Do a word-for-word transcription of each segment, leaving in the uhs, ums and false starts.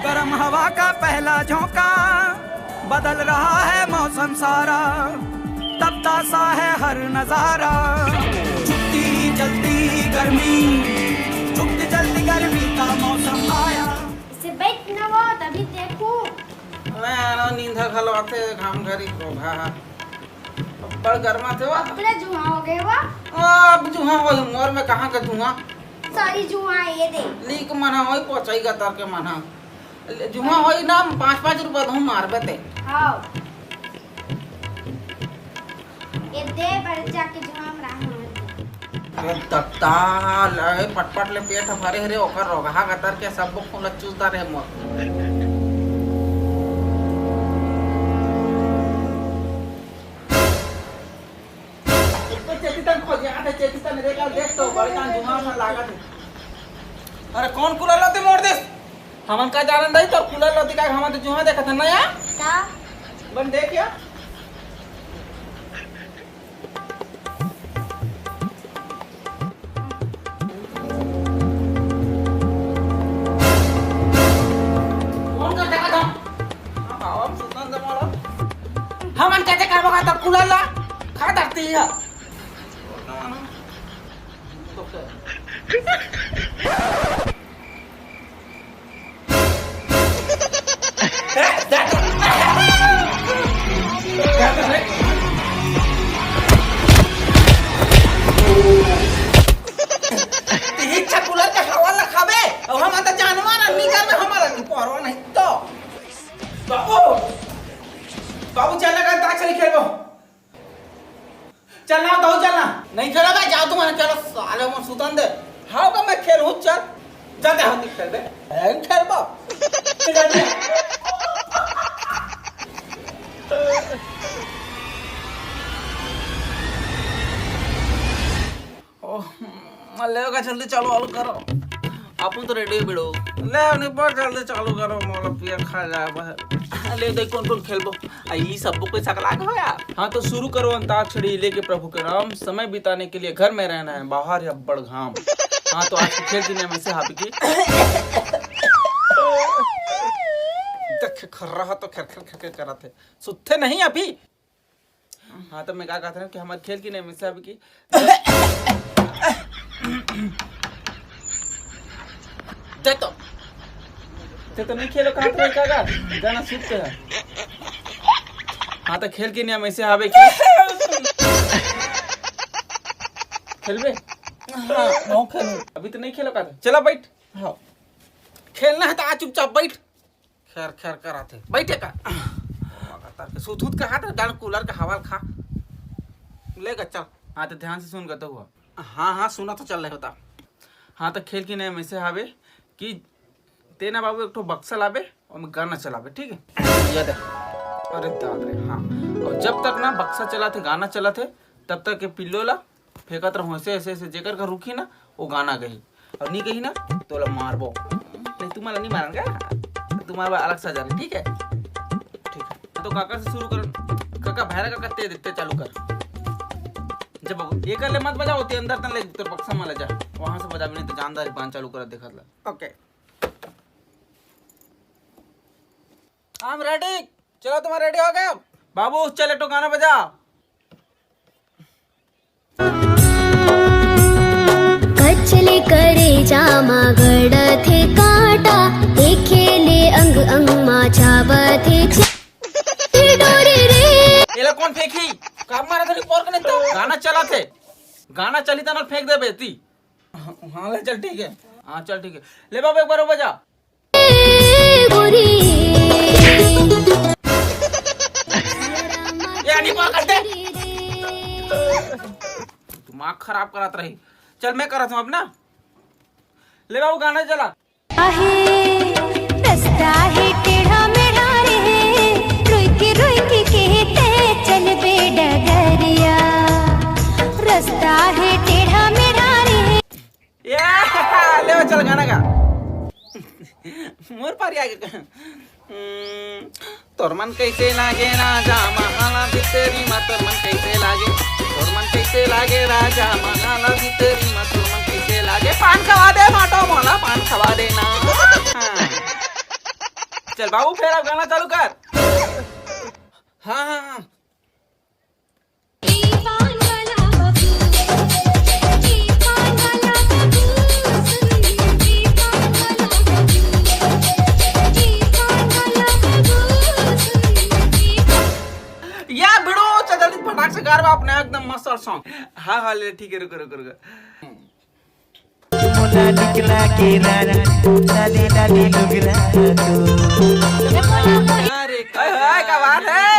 गर्म हवा का पहला झोंका, बदल रहा है मौसम सारा, तपता सा है हर नजारा। छुट्टी चलती गर्मी, छुट्टी चलती गर्मी का मौसम आया। इसे बैठ न वो, तभी देखू। मैं आनो नींद घलो आथे, घाम घरी रोभा। बड़ गरमा थे वा। पूरा जुहा हो गए वा। अब जुहा हो, मोर में कहाँ का जुहा? सारी जुहा ये दे। लीक मना होई, पोचाई गतर के मना। जुहा होई ना, पाँच पाँच रुपया धूम मारबे ते। हाँ। ये दे, बड़ जाके जुहा हम राम मार दे। अरे दत्ता, ले पटपट ले पेट भरे रे, ओकर रोगहा गतर के सब खून चूसदा रे मोर। एक तो चेती तन खोज, यहाँ से चेती तन रे, का देख तो, बड़े कान जुहा सा लागत है। अरे कौन कुला लाते मोड़ देस? हमन का जानन दई तोर कुला लाते का, हमन तो जुहा देखत हन ना यार। का? बन देख यार। कौन कर देखत हन? हाँ, बाबा, सुतन दे मोला। हमन कैसे करबो का तब कुला ला? खा धरती है। तिही छकुलर के हवा ला खाबे, अउ हम त जानवर आदमी कर में हमारा की परवा नहीं तो। बाबू, बाबू चल लगा अंताक्षरी खेलबो। चलना हो तो चलना। नहीं खेला भाई, जाओ तुम, चलो साले, मन सुतन दे। हाँ का मैं खेलूँ, चल। जाते हो, नहीं खेल बे। ए, खेल बा। चल, चल, चल। ओह, ले का जल्दी चालू वालू करो। अपन तो रेडी बिड़ो। ले, नहीं, बहुत जल्दी चालू करो, मोला पिया खा जाए बस। ले, देख कौन कौन खेलबो। आ, ई सब कोई सकला के हो यार। हाँ, तो शुरू करो अंताक्षरी लेके प्रभु के नाम। समय बिताने के लिए घर में रहना है, बाहर है बड़ घाम। हाँ, तो आज के खेल के नियम ऐसे हाबे कि देख, खर्रा तो खेर खेर खेर खेर करत है, सुत्थे नहीं अभी। हाँ, तो मैं का कहत हूँ कि हमारे खेल के नियम ऐसे हाबे कि दे तो। ते तो नहीं खेलो, कहा तो का गा? गाना सुनते हैं। हाँ, तो खेल के नियम ऐसे हाबे कि खेलबे? हाँ, मैं खेलूँ। अभी तो नहीं खेलो, कहा था। चला बैठ। हाँ। खेलना है तो आ चुपचाप बैठ। खेर खेर करत हे। बैठे का? लगातार के सूत उत के हाथ, जान कूलर के हवा ल खा। ले गा, चल। हाँ, तो ध्यान से सुन गा तो हुआ। हाँ, हाँ, सुना तो चल रहे होता। हाँ, तो खेल के नियम ऐसे हावे कि तेना बाबू एक ठो बक्सा लाबे और मैं गाना चलाबे, ठीक है? ये दे। अरे दाद रे, हाँ। और जब तक ना बक्सा चलाथे, गाना चलाथे, तब तक के पिल्लो ला फेंकत रहूं ऐसे, ऐसे, ऐसे, जेकर घर रुकी ना, वो गाना गही। और नहीं गही ना, तो ओला मारबो। नहीं, तुम्हारा नहीं मारन का? तुम्हारा अलग सा जाने, ठीक है? ठीक है। तो काका से शुरू कर। काका, भैरा काका, ते, ते चालू कर। जब ये कर ले, मत बजाओ, ते अंदर तन ले, तेरे बक्सा में ले जा। वहां से बजा भी नहीं तो जानदारी बांध चालू कर, देखत ला। ओके। I'm ready। चलो, तुम्हारा रेडी हो गया? बाबू, चल, एक ठो गाना बजा। कचले करेजा मा गड़थे कांटा, देखे ले अंग अंग मा छावथे छे डोरी रे। एला कौन फेंकी? का मारा धरी पोर कने तो? गाना चला थे। गाना चली तना फेंक देबे ती। हाँ, हाँ, ले चल, ठीक है। हाँ, चल, ठीक है। ले बाबू, एक बार वो बजा। गोरी। ये नहीं पकड़ते। दिमाग खराब करत रही। चल, मैं करत हूँ अब ना। ले बाबू, गाना चला। आहे, रस्ता है टेढ़ा मेढ़ा रे, रुइकी रुइकी कहते चल बे डगरिया। रस्ता है टेढ़ा मेढ़ा रे। ये, ले चल गाना गा। मोर पारी आगे। हम्म, तोर मन कैसे लागे राजा महाला भितरी मा, तोर मन कैसे लागे, तोर मन कैसे लागे राजा महाला भितरी मा, तोर मन कैसे लागे, पान खवा दे माटो मोला, पान खवा देना। हाँ। चल बाबू, फिर अब गाना चालू कर। हाँ, हाँ, हाँ। या बिड़ो, चल जल्दी फटाक से गा रे बाप ने, एकदम मस्त song। हाँ, हाँ, ले, ठीक है, रुको, रुको, रुको। मोला निकला के रानी, लाली लाली लुगरा तू। अरे, अरे, क्या बात है?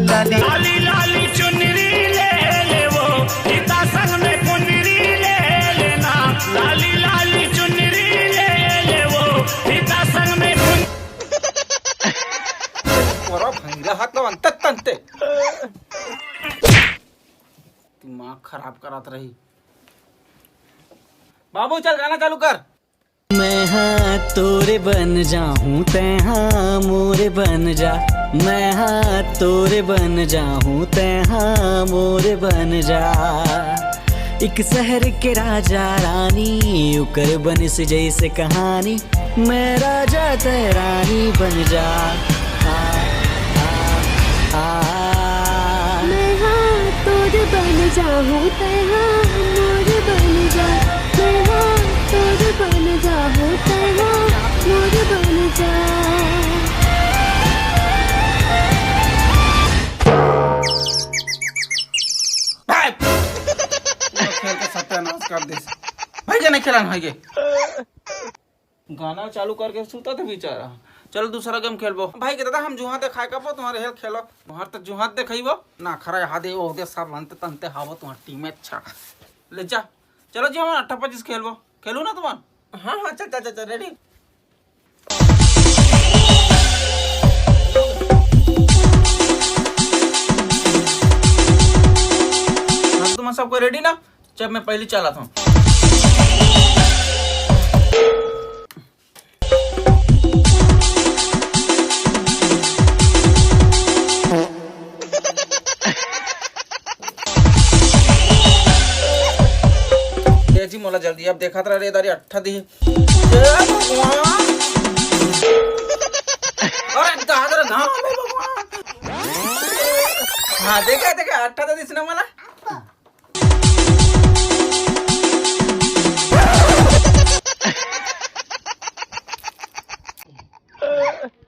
लाली लाली लाली चुनरी ले ले वो, हिता संग में पुनरी ले लेना। लाली लाली चुनरी ले ले वो, हिता संग में पुन- तोरा भैंरा हाथ लो अंत तंते। दिमाग खराब करत रही। बाबू, चल गाना चालू कर। मैं हाँ तोरे बन जाहूँ, तै हाँ मोरे बन जा। मैं हाँ तोरे बन जाहूँ, तै हाँ मोरे बन जा। एक शहर के राजा रानी, उकर बनिस जैसे कहानी। मैं राजा, तै रानी बन जा। आ, आ, आ। मैं हाँ तोर बन जाहूँ, तै हाँ मोर बन जा। मैं हाँ तोर बन जाहूँ, तै हाँ मोर बन जा। भाई, खेल के सत्यानाश कर दे भाई, के नहीं खेलन भाई के। गाना चालू करके सुता थे बेचारा। चलो दूसरा गेम खेलबो। भाई के दादा, हम जुहा देखाए करबो, तुम्हारे हेल खेलो। तुम्हार तो जुहा देखइबो ना, खरा यहाँ दे, ओ दे, सब हंते तंते हावो, तुम्हार टीम अच्छा। ले जा, चलो जी, हम अट्ठा पच्चीस खेलबो। खेलू ना तुम्हार? हाँ, हाँ, चल, चल, चल, चल, रेडी। हाँ, तुम्हार सबको रेडी ना? जब मैं पहली चला था। दे जी मोला जल्दी, अब देखत रह रे दारी अट्ठा दी। हे भगवान। अरे दादर घाम हे भगवान। हाँ, देखा, देखा, अट्ठा तो दिसना मला।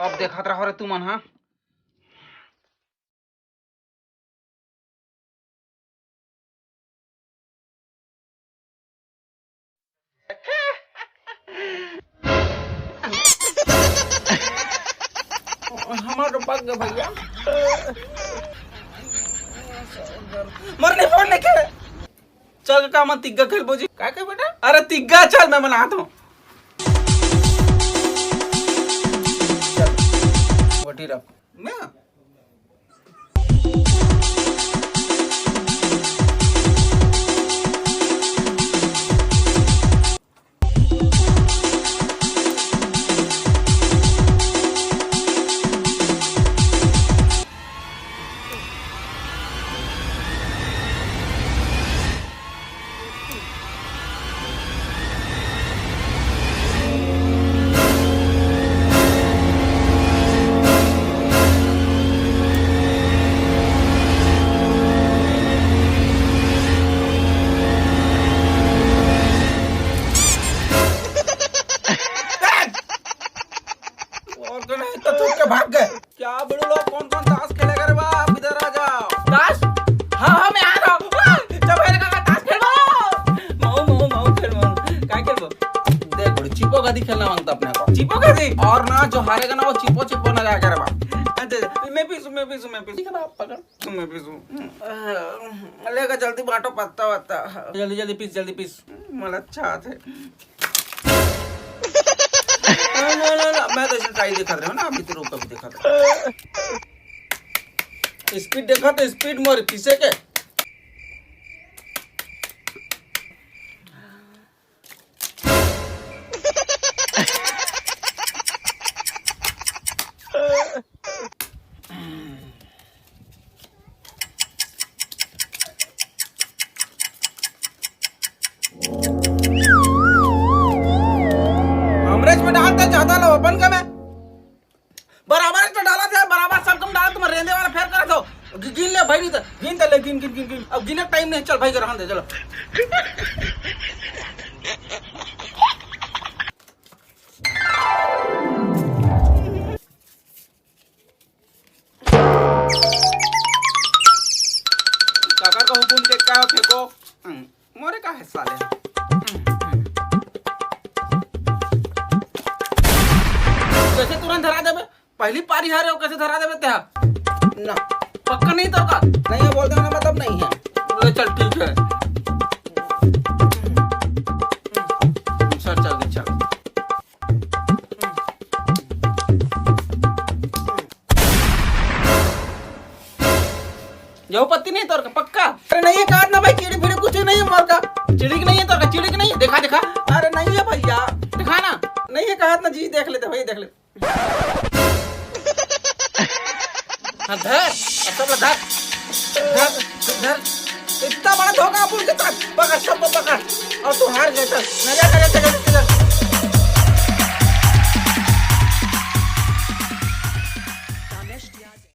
अब देखत रहो रे तुमन, हाँ। हमार तो पक गया भैया। मरने फोन नहीं करे। चल का मन तिग्गा खेलबो जी। का के बेटा? अरे तिग्गा चल, मैं बनात हूँ। चल, गोटी रख। मैं और तो नहीं तो चुप के भाग गए। क्या बोलो लोग, कौन कौन ताश खेलेगा रे बाप, इधर आ जाओ। ताश? हाँ, हाँ, मैं आ रहा हूँ। वाह, जब है लगा ताश खेलबो। माऊ, माऊ, माऊ खेलबो। काय खेलबो? देख बड़ी चिपो गादी खेलना मांगता अपने को। चिपो गादी? और ना, जो हारेगा ना, वो चिपो चिपो ना जाएगा रे बाप। अच्छा, मैं पीसू, मैं पीसू, मैं पीसू। ठीक है बाप, पकड़। मैं पीसू। लेगा जल्दी बांटो पत्ता वत्ता। जल्दी, जल्दी पीस, जल्दी पीस। मला अच्छा हाथ है। ना, ना, ना, ना, मैं तो इसे ट्राई दिखा रहा हूँ ना, अभी तो रुक, अभी दिखा रहा हूँ। स्पीड देखा तो स्पीड मोर पीछे के। ज्यादा लो अपन का मैं। बराबर तो डाला थे, बराबर सब कम डाला, तुम रेंदे वाला फेर करा दो। गि-, गिन ले भाई, नहीं तो गिन तो ले, गिन, गिन, गिन, गिन। अब गिने टाइम नहीं, चल भाई, रहन दे, चलो। काकर का हुकुम देख का फेंको? हम्म, मोरे का है साले? हम्म, हम्म। कैसे तुरंत धरा देबे? पहली पारी हारे हो, कैसे धरा देबे तेहा? ना। पक्का नहीं तो का? नहीं है, बोल देना मतलब नहीं है। ले चल, ठीक है। सर, चल दे, चल। यहू पत्ती नहीं तोर का, पक्का? अरे नहीं है, कहा ना भाई, चिड़ी फिड़ी कुछ नहीं है मोर का। चिड़ी की नहीं है तोर का, चिड़ी की नहीं है, दिखा, दिखा। अरे नहीं है भैया। दिखा ना। नहीं है, कहा ना जी, देख लेते भाई, देख ले। हाँ, धर, अब सब धर। धर, धर। इतना बड़ा धोखा अपन के साथ। पकड़, सबको पकड़। और तू हार गया, चल। नजर, नजर,